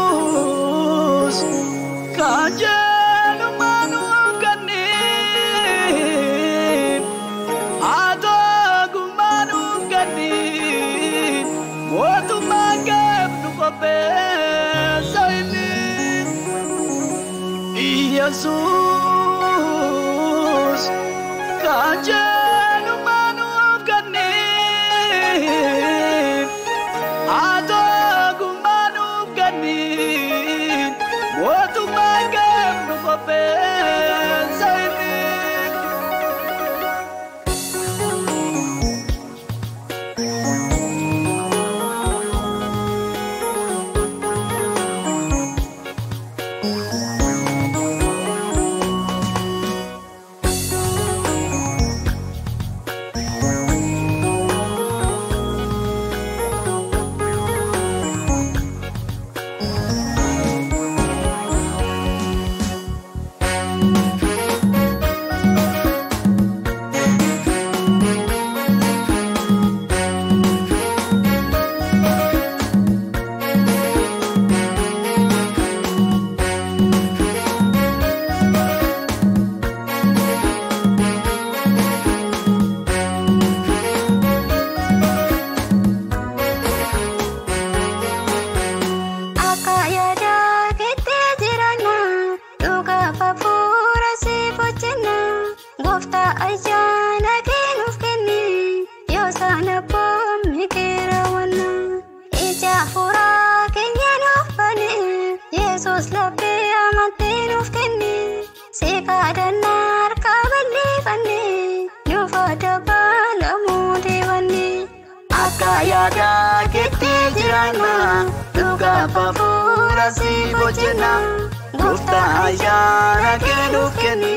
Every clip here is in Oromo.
Yesus kajeelummaa nuuf kenni, atogummaa nuuf kenni, mootummaa keef nu qopheessa inni. Yesus kajeelummaa nuuf kenni, atogummaa nuuf kenni, mootummaa keef nu qopheessa inni. Akka yaada keetti jiraanna, dhugaaf hafuura siif hojjenna. Gooftaa ayyaana kee nuuf kenni, yoo sana boomni kee raawwanna. Ija hafuuraa keenya nuuf bani, Yesuus laphee amantii nuuf kenni. Si kadhannaa harka bal'ifanne, nuuf dabalamuu deebanne. Akka yaada keetti jiraanna, dhugaaf hafuura siif hojjenna. Gooftaa ayyaana kee nuuf kenni,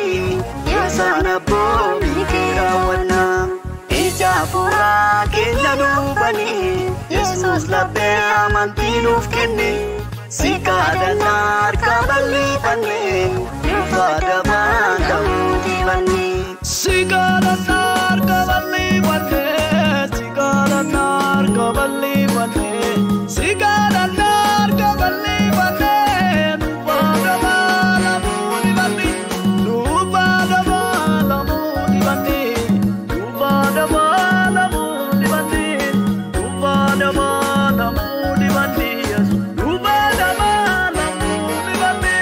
yoo sana boomni kee raawwanna. Ija hafuuraa keenya nuuf bani, Yesuus laphee amantii nuuf kenni. Si kadhannaa harka bal'ifanne, nuuf dabalamuu deebanne. Si kadhannaa harka bal'ifanne, si kadhannaa harka bal'ifanne, si kadhannaa harka bal'ifanne, nuuf dabalamuu dibanne, nuuf dabalamuu dibanne, nuuf dabalamuu dibanne, nuuf dabalamuu dibanne, Yesuus nuuf dabalamuu dibanne.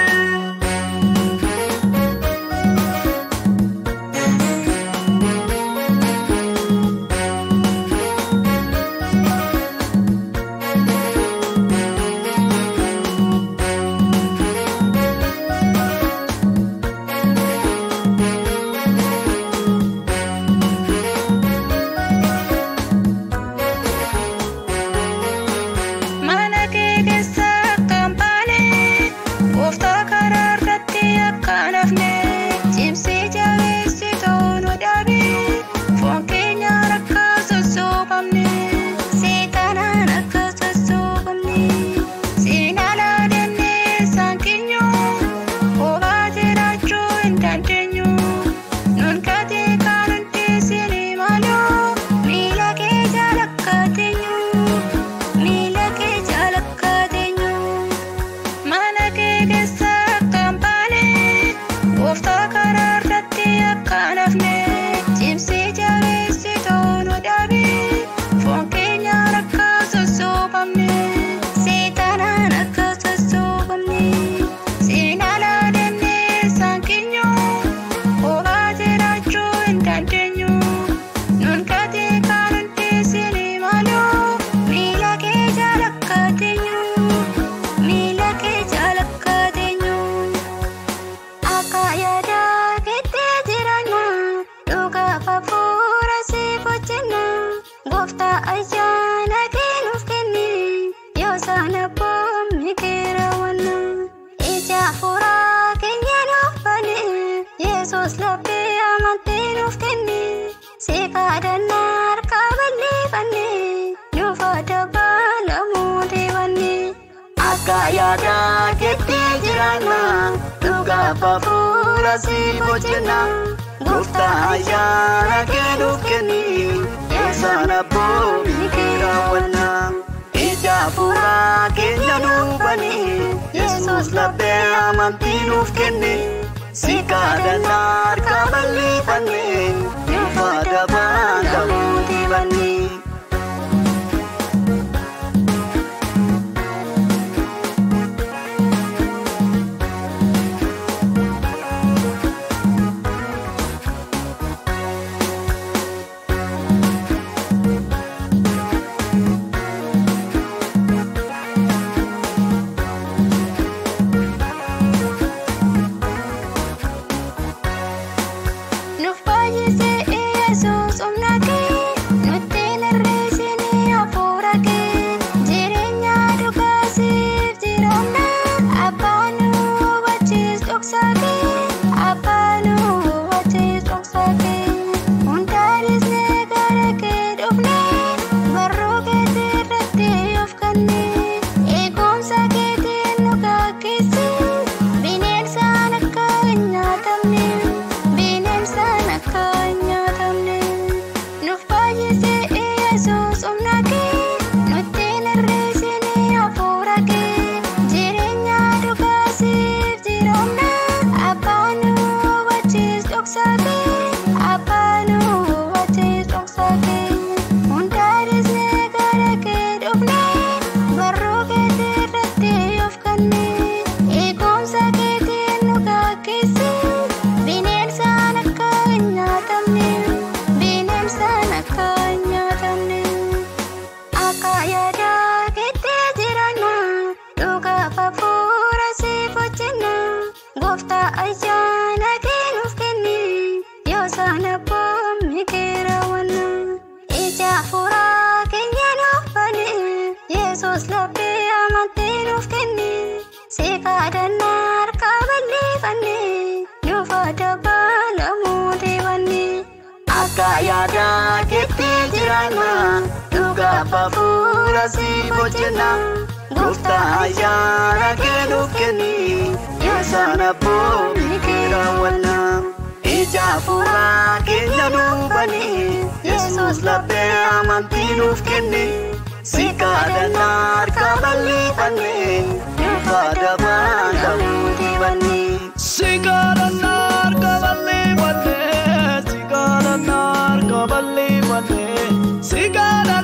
Mana kee keessa akka hin baane, gooftaa karaa irratti akka hin hafne, cimsii jabeessituu nu dhaabi, foon keenya akka sossoobamne, seexanaan akka sossoobamne, siin ala dannee isaan keenyu, kophaa jiraachuu hin dandeenyu. Nun katee kan hundi siin maaloo, miila kee jala akka teenyu. Miila kee jala akka teenyu. Mana kee keessa akka hin baane, gooftaa karaa irratti akka hin hafne, cimsii jabeessituu nu dhaabi, foon keenya akka sossoobamne, seexanaan akka sossoobamne, siin ala dannee isaan keenyu, kophaa jiraachuu hin dandeenyu. Nun katee kan hundi siin maaloo, miila kee jala akka teenyu, miila kee jala akka teenyu. Akka yaada keetti jiraanna, dhugaaf hafuura siif hojjenna. Gooftaa ayyaana kee nuuf kenni, yoo sana boomni kee raawwanna. Ija hafuuraa keenya nuuf bani, Yesuus laphee amantii nuuf kenni. Si kadhannaa harka bal'ifanne, nuuf dabalamuu deebanne. Akka yaada keetti jiraanna, dhugaaf hafuura siif hojjenna. Gooftaa ayyaana kee nuuf kenni, yoo sana boomni kee raawwanna. Ija hafuuraa keenya Yesuus laphee amantii nuuf kenne si kadhannaa harka bal'ifanne nuuf dabaalamuu dibanne. Nuuf baay'isee Yesuus humna kee nutti hir'isini hafuura kee jireenya dhugaa siif jiraanna abbaa nu hubachiis dhoksaa kee abbaa nu hubachiis dhoksaa kee hundaa dhiisnee gara kee dhufne barruu keetii irratti of kanne eegumsa keetiin nu gaggeessi bineensaan akka hin nyaatamne. Bineensaan akka hin nyaatamne nuuf baay'isee Yesuus humna kee nutti hir'isini hafuura kee jireenya dhugaa siif jiraanna abbaa nu hubachiis dhoksaa kee abbaa nu hubachiis dhoksaa kee hundaa dhiisnee gara kee dhufne barruu keetii irratti of kanne eegumsa keetiin nu gaggeessi. Bineensaan akka hin nyaatamne bineensaan akka hin nyaatamne akka yaada keetti jiraanna dhugaaf hafuura siif hojjenna gooftaa ayyaana kee nuuf kenni yoo sana boomni kee raawwanna ija hafuuraa keenya nuuf bani Yesuus laphee amantii nuuf kenni si kadhannaa harka bal'ifanne nuuf dabaalamuu dibanne. Akka yaada keetti jiraanna dhugaaf hafuura siif hojjenna gooftaa ayyaana kee nuuf kenni yoo sana boomni kee raawwanna. Ija hafuuraa keenya nuuf bani Yesuus laphee amantii nuuf kenni si kadhannaa harka bal'ifanne nuuf dabaalamuu dibanne. Si kadhannaa harka bal'ifanne, si kadhannaa harka bal'ifanne, si kadhannaa.